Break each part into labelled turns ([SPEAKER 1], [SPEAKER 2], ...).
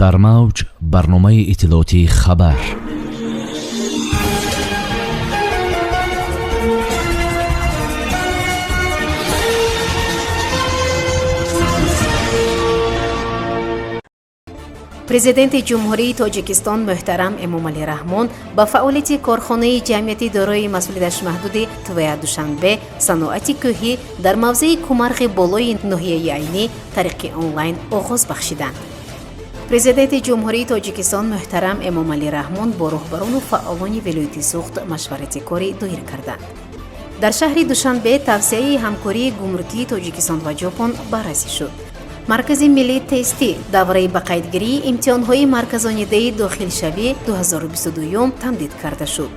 [SPEAKER 1] Дар мавҷ барномаи иттилоотии «Хабар».
[SPEAKER 2] Президенти Ҷумҳурии Тоҷикистон муҳтарам Эмомалӣ Раҳмон ба фаъолияти корхонаи ҷамъияти дорои масъулияташ маҳдуди ТВА Душанбе саноати кӯҳӣ дар мавзеи Кумарғи болои ноҳияи Айнӣ тариқи онлайн оғоз бахшиданд. Президенти Ҷумҳурии Тоҷикистон муҳтарам Эмомалӣ Раҳмон бо роҳбарону фаъолони вилояти Суғд машварати корӣ доир карданд. Дар шаҳри Душанбе тавсеаи ҳамкории гумрукии Тоҷикистон ва Ҷопон баррасӣ шуд. Маркази миллии тестӣ давраи ба қайдгирии имтиҳонҳои марказонидаи дохилшавӣ 2022 тамдид карда шуд.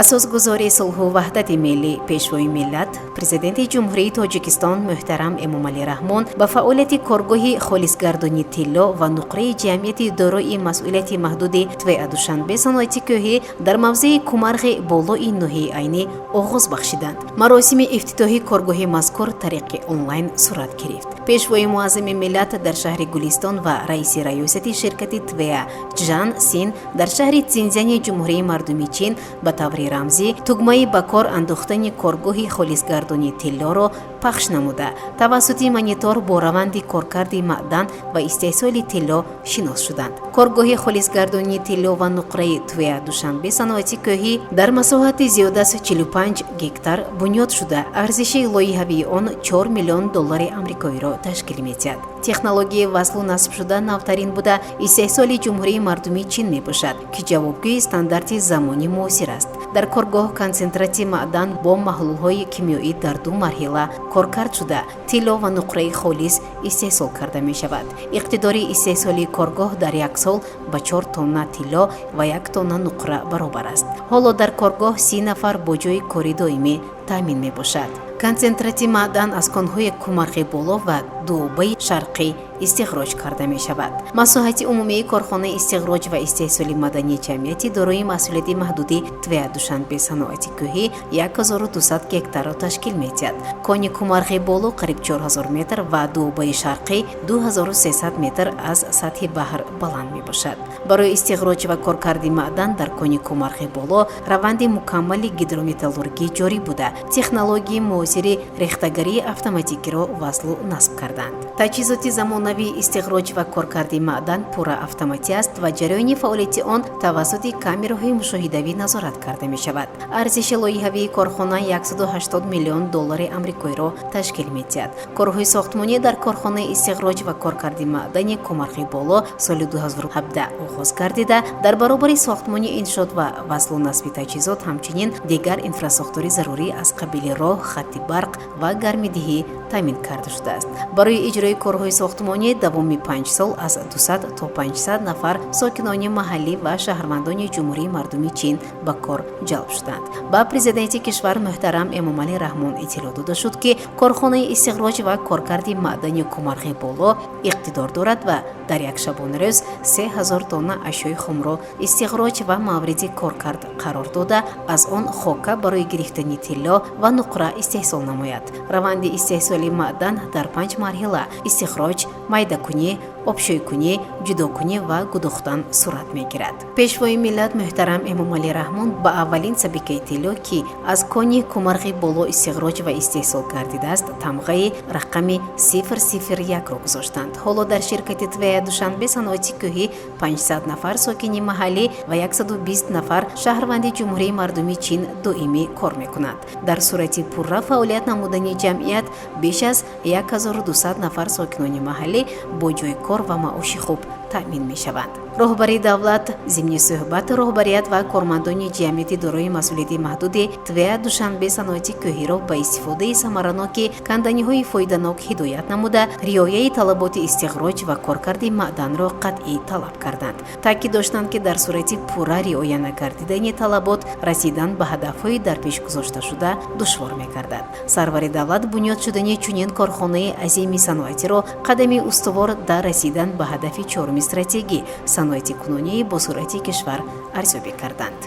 [SPEAKER 2] Асосгузори сулҳу ваҳдати миллӣ, Пешвои миллат, Президенти Ҷумҳурии Тоҷикистон муҳтарам Эмомалӣ Раҳмон ба фаъолияти коргоҳи холисгардони тилло ва нуқраи ҷамъияти дорои масъулияти маҳдуди ТВА Душанбе саноати кӯҳӣ дар мавзеи Кумарғи болои ноҳияи Айнӣ оғоз бахшиданд. Маросими ифтитоҳи коргоҳи мазкур тариқи онлайн сурат гирифт. Пешвои муаззами миллат дар шаҳри Гулистон ва раиси раёсати ширкати ТВА Чжан Син дар шаҳри Цинзяни Ҷумҳурии Мардумии Чин ба таври рамзӣ тугмаи ба кор андохтани коргоҳи холисгардони тиллоро пахш намуда, тавассути монитор бо раванди коркарди маъдан ва истеҳсоли тилло шинос шуданд. Коргоҳи холисгардонии тилло ва нуқраи ТВА Душанбе саноати кӯҳӣ дар масоҳати зиёда аз 45 гектар бунёд шуда, арзиши лоиҳавии он 4 миллион доллари амрикоиро ташкил медиҳад. Технологияи васлу насбшуда навтарин буда, истеҳсоли Ҷумҳурии Мардумии Чин мебошад, ки ҷавобгӯи стандарти замони муосир аст. Дар коргоҳ консентрати маъдан бо маҳлулҳои кимиёӣ дар ду марҳила коркард шуда, тилло ва нуқраи холис истеҳсол карда мешавад. Иқтидори истеҳсолии коргоҳ дар як сол ба 4 тонна тилло ва 1 тонна нуқра баробар аст. Ҳоло дар коргоҳ 30 нафар бо ҷойи кори доимӣ таъмин мебошад. Консентрати маъдан аз конҳои Кумарғи боло ва Дуобаи шарқӣ истихроҷ карда мешавад. Масоҳати умумии корхонаи истихроҷ ва истеҳсоли мадании ҷамъияти дорои масъулияти маҳдуди ТВА Душанбе саноати кӯҳӣ 1200 гектарро ташкил медиҳад. Кони Кумарғи боло қариб 4000 метр ва Дуобаи шарқӣ 2300 метр аз сатҳи баҳр баланд мебошад. Барои истихроҷ ва коркарди маъдан дар кони Кумарғи боло раванди мукаммали гидрометаллургӣ ҷорӣ буда, технологияи муосири рехтагарии автоматикиро васлу насб карданд. Таҷҳизоти замонавии истихроҷ ва коркарди маъдан пурра автоматӣ аст ва ҷараёни фаъолияти он тавассути камераҳои мушоҳидавӣ назорат карда мешавад. Арзиши лоиҳавии корхона 180 миллион доллари амрикоиро ташкил медиҳад. Корҳои сохтмонӣ дар корхонаи истихроҷ ва коркарди маъдани Кумарғи боло соли 2017 оғоз гардида, дар баробари сохтмони иншоот ва васлу насби таҷҳизот, ҳамчунин дигар инфрасохтори зарурӣ аз қабили роҳ, хатти барқ ва гармидиҳӣ таъмин карда шудааст. Барои иҷрои корҳои сохтмонӣ давоми 5 сол аз 200 то 500 нафар сокинони маҳаллӣ ва шаҳрвандони Ҷумҳурии Мардумии Чин ба кор ҷалб шуданд. Ба президенти кишвар муҳтарам Эмомалӣ Раҳмон иттилоъ дода шуд, ки корхонаи истихроҷ ва коркарди маъдани Кумарғи боло иқтидор дорад ва дар як шабонарӯз 3000 тонна ашёи хомро истихроҷ ва мавриди коркард қарор дода, аз он хока барои гирифтани тилло ва нуқра истеҳсол намояд. Раванди истеҳсоли маъдан дар панҷ марҳила: истихроҷ, майдакунӣ, обшӯйкунӣ, ҷудокунӣ ва гудохтан сурат мегирад. Пешвои миллат муҳтарам Эмомалӣ Раҳмон ба аввалин сабикаи тилло, ки аз кони Кумарғи боло истихроҷ ва истеҳсол гардидааст, тамғаи рақами 001-ро гузоштанд. Ҳоло дар ширкати ТВА Душанбе саноати кӯҳӣ 500 нафар сокини маҳаллӣ ва 120 нафар шаҳрванди Ҷумҳурии Мардумии Чин доимӣ кор мекунанд. Дар сурати пурра фаъолият намудани ҷамъият беш аз 1200 нафар сокинони маҳаллӣ бо ҷойи кор ва маоши хуб таъмин мешаванд. Роҳбари давлат зимни суҳбат роҳбарият ва кормандони ҷамъияти дорои масъулияти маҳдуди ТВА Душанбе саноати кӯҳиро ба истифодаи самараноки канданиҳои фоиданок ҳидоят намуда, риояи талаботи истихроҷ ва коркарди маъданро қатъӣ талаб карданд. Таъкид доштанд, ки дар сурати пурра риоя нагардидани талабот расидан ба ҳадафҳои дар пеш гузошташуда душвор мегардад. Сарвари давлат бунёд шудани чунин корхонаи азими саноатиро қадами устувор дар расидан ба ҳадафи чоруми стратегӣ саноати кунунии босуръати кишвар арзёбӣ карданд.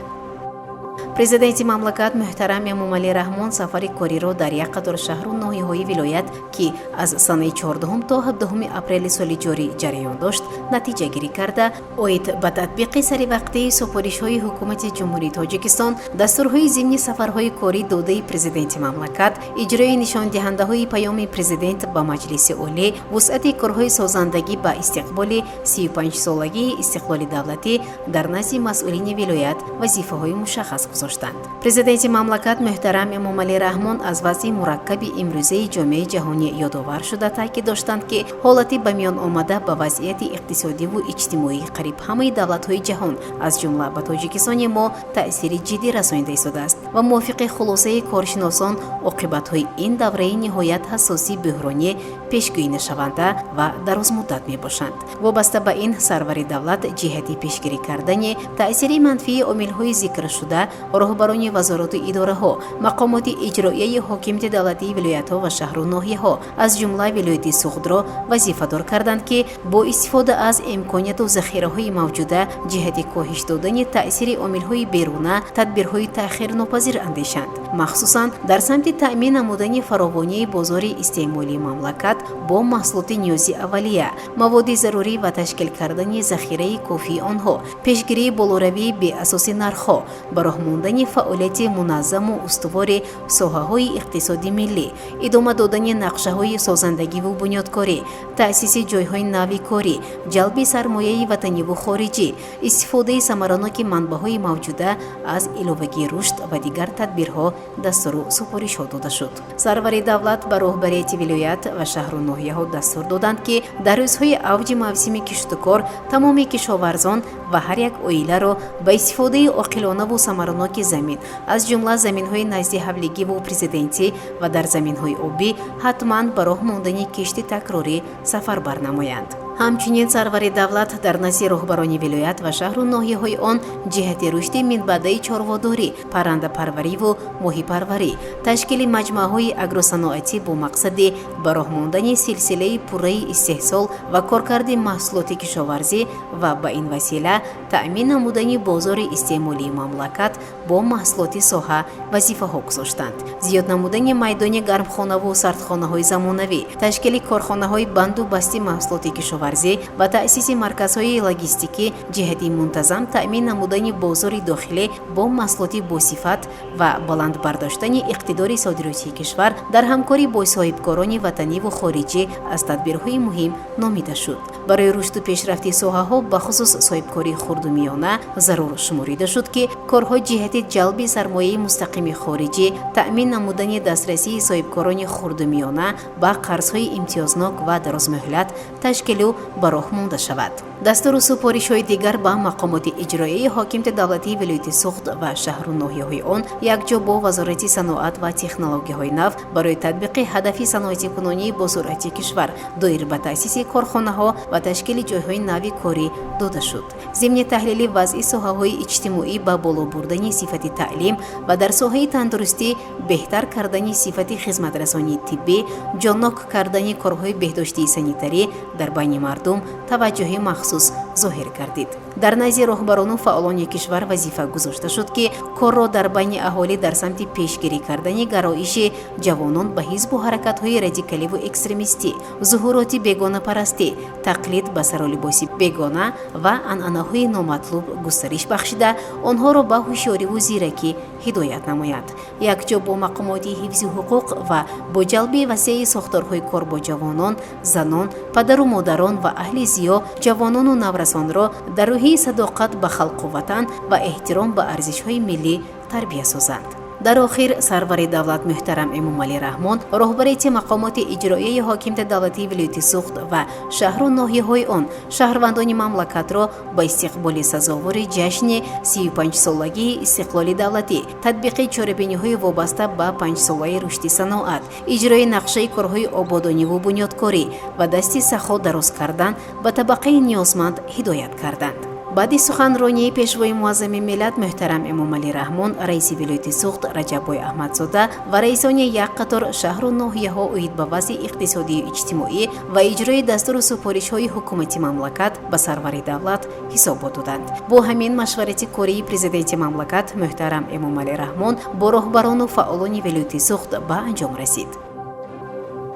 [SPEAKER 2] Президенти мамлакат муҳтарам Эмомалӣ Раҳмон сафари кориро дар як қатор шаҳру ноҳияҳои вилоят, ки аз санаи 14 то 17 апрели соли ҷорӣ ҷараён дошт, Натиҷагирӣ карда, оид ба татбиқи саривақтии супоришҳои Ҳукумати Ҷумҳурии Тоҷикистон, дастурҳои зимни сафарҳои корӣ додаи Президенти мамлакат, иҷрои нишондиҳандаҳои Паёми Президент ба Маҷлиси Олӣ, вусъати корҳои созандагӣ ба истиқболи 35-солагии истиқлоли давлатӣ дар назди масъулини вилоят вазифаҳои мушаххас гузоштанд. Президенти мамлакат муҳтарам Эмомалӣ Раҳмон аз вазъи мураккаби имрӯзаи ҷомеаи ҷаҳонӣ ёдовар шуда, таъкид доштанд, ки ҳолати ба миён омада ба вазъияти иқтисодиву иҷтимоии қариб ҳамаи давлатҳои ҷаҳон, аз ҷумла ба Тоҷикистони мо, таъсири ҷиддӣ расонида истодааст ва мувофиқи хулосаи коршиносон, оқибатҳои ин давраи ниҳоят ҳассоси бӯҳронӣ пешгӯӣ нашаванда ва дарозмуддат мебошанд. Вобаста ба ин, сарвари давлат ҷиҳати пешгирӣ кардани таъсири манфии омилҳои зикршуда роҳбарони вазорату идораҳо, мақомоти иҷроияи ҳокимияти давлатии вилоятҳо ва шаҳру ноҳияҳо, аз ҷумла вилояти Суғдро вазифадор карданд, ки бо истифода аз имконияту захираҳои мавҷуда ҷиҳати коҳиш додани таъсири омилҳои беруна тадбирҳои таъхирнопазир андешанд, махсусан дар самти таъмин намудани фаровонии бозори истеъмолии мамлакат бо маҳсулоти ниёзи аввалия, маводи зарурӣ ва ташкил кардани захираи кофии онҳо, пешгирии болоравии беасоси нархҳо, ба роҳ мондани фаъолияти муназзаму устувори соҳаҳои иқтисоди миллӣ, идома додани нақшаҳои созандагиву бунёдкорӣ, таъсиси ҷойҳои нави корӣ, ҷалби сармояи ватаниву хориҷӣ, истифодаи самараноки манбаъҳои мавҷуда аз иловагии рушд ва дигар тадбирҳо дастуру супоришҳо дода шуд. Сарвари давлат ба роҳбарияти вилоят ва шаҳру ноҳияҳо дастур доданд, ки дар рӯзҳои авҷи мавсими киштукор тамоми кишоварзон ва ҳар як оиларо ба истифодаи оқилонаву самараноки замин, аз ҷумла заминҳои назди ҳавлигиву президентӣ ва дар заминҳои обӣ, ҳатман ба роҳ мондани кишти такрорӣ сафарбар намоянд. Ҳамчунин сарвари давлат дар назди роҳбарони вилоят ва шаҳру ноҳияҳои он ҷиҳати рушди минбаъдаи чорводорӣ, паррандапарвариву моҳипарварӣ, ташкили маҷмӯаҳои агросаноатӣ бо мақсади ба роҳ мондани силсилаи пурраи истеҳсол ва коркарди маҳсулоти кишоварзӣ ва ба ин васила таъмин намудани бозори истеъмолии мамлакат бо маҳсулоти соҳа вазифаҳо гузоштанд. Зиёд намудани майдони гармхонаву сардхонаҳои замонавӣ, ташкили корхонаҳои банду басти маҳсулоти кишоварзӣ ва таъсиси марказҳои логистикӣ ҷиҳати мунтазам таъмин намудани бозори дохилӣ бо маҳсулоти босифат ва баланд бардоштани иқтидори содиротии кишвар дар ҳамкорӣ бо соҳибкорони ватаниву хориҷӣ аз тадбирҳои муҳим номида шуд. Барои рушду пешрафти соҳаҳо, бахусус соҳибкории хурду миёна, зарур шуморида шуд, ки корҳо ҷиҳати ҷалби сармояи мустақими хориҷӣ, таъмин намудани дастрасии соҳибкорони хурду миёна ба қарзҳои имтиёзнок ва дарозмуҳлат ташкилу ба роҳ монда шавад. Дастуру супоришҳои дигар ба мақомоти иҷроияи ҳокимияти давлатии вилояти Суғд ва шаҳру ноҳияҳои он якҷо бо Вазорати саноат ва технологияҳои нав барои татбиқи ҳадафи саноатикунонии босуръати кишвар доир ба таъсиси корхонаҳо ва ташкили ҷойҳои нави корӣ дода шуд. Зимни таҳлили вазъи соҳаҳои иҷтимоӣ ба боло бурдани сифати таълим ва дар соҳаи тандурустӣ беҳтар кардани сифати хизматрасонии тиббӣ, ҷоннок кардани корҳои беҳдоштии санитарӣ дар байни мардум таваҷҷӯҳи махсус зоҳир гардид. Дар назди роҳбарону фаъолони кишвар вазифа гузошта шуд, ки корро дар байни аҳолӣ дар самти пешгирӣ кардани гароиши ҷавонон ба ҳизбу ҳаракатҳои радикаливу экстремистӣ, зуҳуроти бегонапарастӣ, тақлид ба сару либоси бегона ва анъанаҳои номатлуб густариш бахшида, онҳоро ба ҳушёриву зиракӣ ҳидоят намоянд. Якҷо бо мақомоти ҳифзи ҳуқуқ ва бо ҷалби васеи сохторҳои кор бо ҷавонон, занон, падару модарон ва аҳли зиё ҷавонону наврасонро дар рӯҳияи садоқат ба халқу ватан ва эҳтиром ба арзишҳои миллӣ тарбия созанд. Дар охир сарвари давлат муҳтарам Эмомалӣ Раҳмон роҳбарияти мақомоти иҷроияи ҳокимияти давлатии вилояти Суғд ва шаҳру ноҳияҳои он, шаҳрвандони мамлакатро ба истиқболи сазовори ҷашни 35-солагии истиқлоли давлатӣ, татбиқи чорабиниҳои вобаста ба панҷсолаи рушди саноат, иҷрои нақшаи корҳои ободониву бунёдкорӣ ва дасти сахо дароз кардан ба табақаи ниёзманд ҳидоят карданд. Баъди суханронии Пешвои муаззами миллат муҳтарам Эмомалӣ Раҳмон, раиси вилояти Суғд Раҷаббой Аҳмадзода ва раисони як қатор шаҳру ноҳияҳо оид ба вазъи иқтисодию иҷтимоӣ ва иҷрои дастуру супоришҳои ҳукумати мамлакат ба сарвари давлат ҳисобот доданд. Бо ҳамин машварати кории Президенти мамлакат муҳтарам Эмомалӣ Раҳмон бо роҳбарону фаъолони вилояти Суғд ба анҷом расид.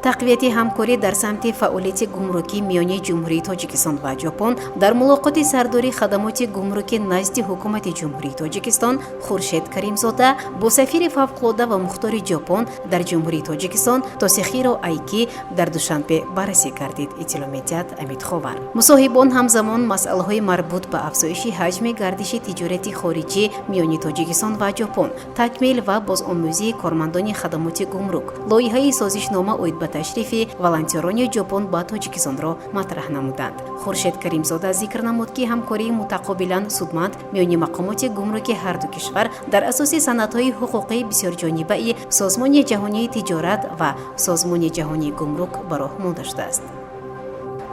[SPEAKER 2] Тақвияти ҳамкорӣ дар самти фаъолияти гумрукӣ миёни Ҷумҳурии Тоҷикистон ва Ҷопон дар мулоқоти сардори хадамоти гумруки назди Ҳукумати Ҷумҳурии Тоҷикистон Хуршед Каримзода бо сафири фавқулода ва мухтори Ҷопон дар Ҷумҳурии Тоҷикистон Тосихиро Айки дар Душанбе баррасӣ гардид, иттилоъ медиҳад Амид Ховар. Мусоҳибон ҳамзамон масъалаҳои марбут ба афзоиши ҳаҷми гардиши тиҷорати хориҷӣ миёни Тоҷикистон ва Ҷопон, такмил ва бозомӯзии кормандони хадамоти гумрук, лоиҳаи созишнома оид ба ташрифи волонтёрони Ҷопон ба Тоҷикистонро матраҳ намуданд. Хуршед Каримзода зикр намуд, ки ҳамкории мутақобилан судманд миёни мақомоти гумруки ҳарду кишвар дар асоси санадҳои ҳуқуқии бисёрҷонибаи Созмони ҷаҳонии тиҷорат ва Созмони ҷаҳонии гумрук ба роҳ монда шудааст.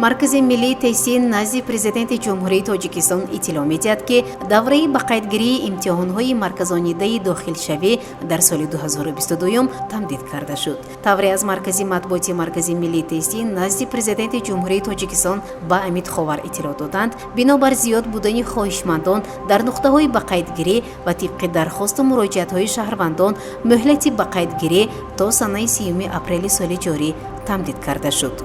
[SPEAKER 2] Маркази миллии тестӣ назди Президенти Ҷумҳурии Тоҷикистон иттилоъ медиҳад, ки давраи ба қайдгирии имтиҳонҳои марказонидаи дохилшавӣ дар соли 2022 тамдид карда шуд. Тавре аз маркази матбуоти Маркази миллии тестӣ назди Президенти Ҷумҳурии Тоҷикистон ба Амид Ховар иттилоъ доданд, бинобар зиёд будани хоҳишмандон дар нуқтаҳои ба қайдгирӣ ва тибқи дархосту муроҷиатҳои шаҳрвандон, муҳлати ба қайдгирӣ то санаи 30 апрели соли ҷорӣ тамдид карда шуд.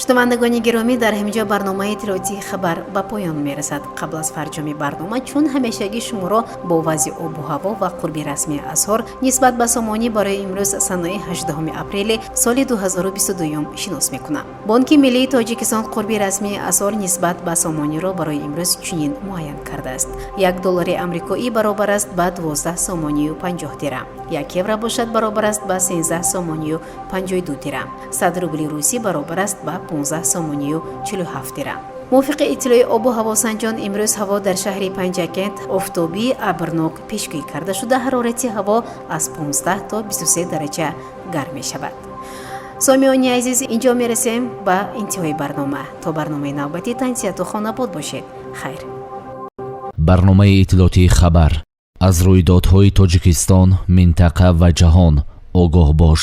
[SPEAKER 2] Шунавандагони гиромӣ, дар ҳаминҷо барномаи иттилоотии хабар ба поён мерасад. Қабл аз фарҷоми барнома, чун ҳамешагӣ, шуморо бо вазъи обу ҳаво ва қурби расмии асъор нисбат ба сомонӣ барои имрӯз, санаи 18 апрели соли 2022, шинос мекунам. Бонки миллии Тоҷикистон қурби расмии асъор нисбат ба сомониро барои имрӯз чунин муайян кардааст: 1 доллари амрикоӣ баробар аст ба 12 сомонию 50 дирам, 1 евро бошад, баробар аст ба 13 сомонию 52 дирам, 100 рубли русӣ баробар аст ба 15 сомонию 47 дирам. Мувофиқи иттилои обу ҳавосанҷон, имрӯз ҳаво дар шаҳри Панҷакент офтобӣ, абрнок пешгӯӣ карда шуда, ҳарорати ҳаво аз 15 то 23 дараҷа гарм мешавад. Сомиёни азиз, инҷо мерасем ба интиҳои барнома. То барномаи навбатӣ тансиҳату хонобод бошед. Хайр.
[SPEAKER 1] Барномаи иттилоотии хабар. Аз рӯйдодҳои Тоҷикистон, минтақа ва ҷаҳон огоҳ бош.